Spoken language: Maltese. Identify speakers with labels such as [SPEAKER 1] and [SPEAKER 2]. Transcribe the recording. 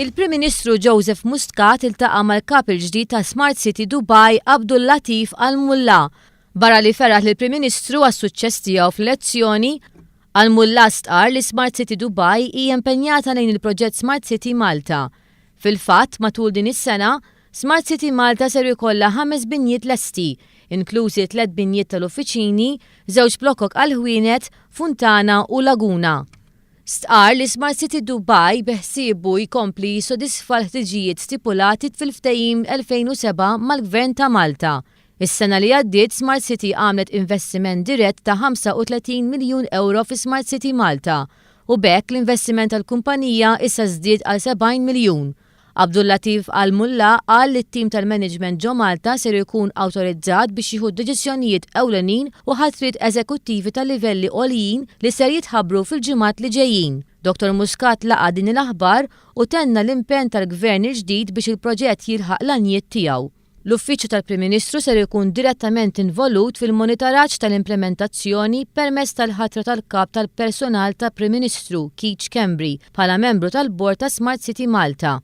[SPEAKER 1] Il-Prim Ministru Joseph Muscat iltaqa' mal-Kap il-ġdid ta' Smart City Dubai Abdul Latif Al Mulla. Barra li feraħ lill-Prim Ministru għas-suċċess tiegħu fl-elezzjoni, Al Mulla stqarr li Smart City Dubai hija impenjata lejn il-proġett Smart City Malta. Fil-fatt, matul din is-sena, Smart City Malta ser ikollha ħames binjiet lesti, inklużi tlett binjiet tal-uffiċini, żewġ blokok għall-ħwienet, funtana u laguna. Stqarr li Smart City Dubai beħsiebu jkompli jissodisfa l-ħtiġijiet stipulati fil-ftehim 2007 mal-Gvern ta' Malta. Is-sena li għaddiet Smart City għamlet investiment dirett ta' 35 miljun ewro fi Smart City Malta u b'hekk l-investiment tal-kumpanija issa żdied għal 70 miljun. Abdullatif Al Mulla qal li t-tim tal-management ġo Malta ser ikun awtorizzat biex jieħu deċiżjonijiet ewlenin u ħatriet eżekuttivi ta' livelli għoljin li ser jitħabbru fil-ġimgħat li ġejjin. Dottor Muscat laqa' din il-aħbar u tenna l-impenn tal-Gvern il-ġdid biex il-proġett jilħaq l-għanjiet tiegħu. L-Uffiċċju tal-Prim Ministru ser ikun direttament involut fil-monitoraġġ tal-implimentazzjoni permezz tal-ħatra tal-Kap tal-Persunal ta' Prim Ministru, Keith Schembri, bħala membru tal-Bord ta' Smart City Malta.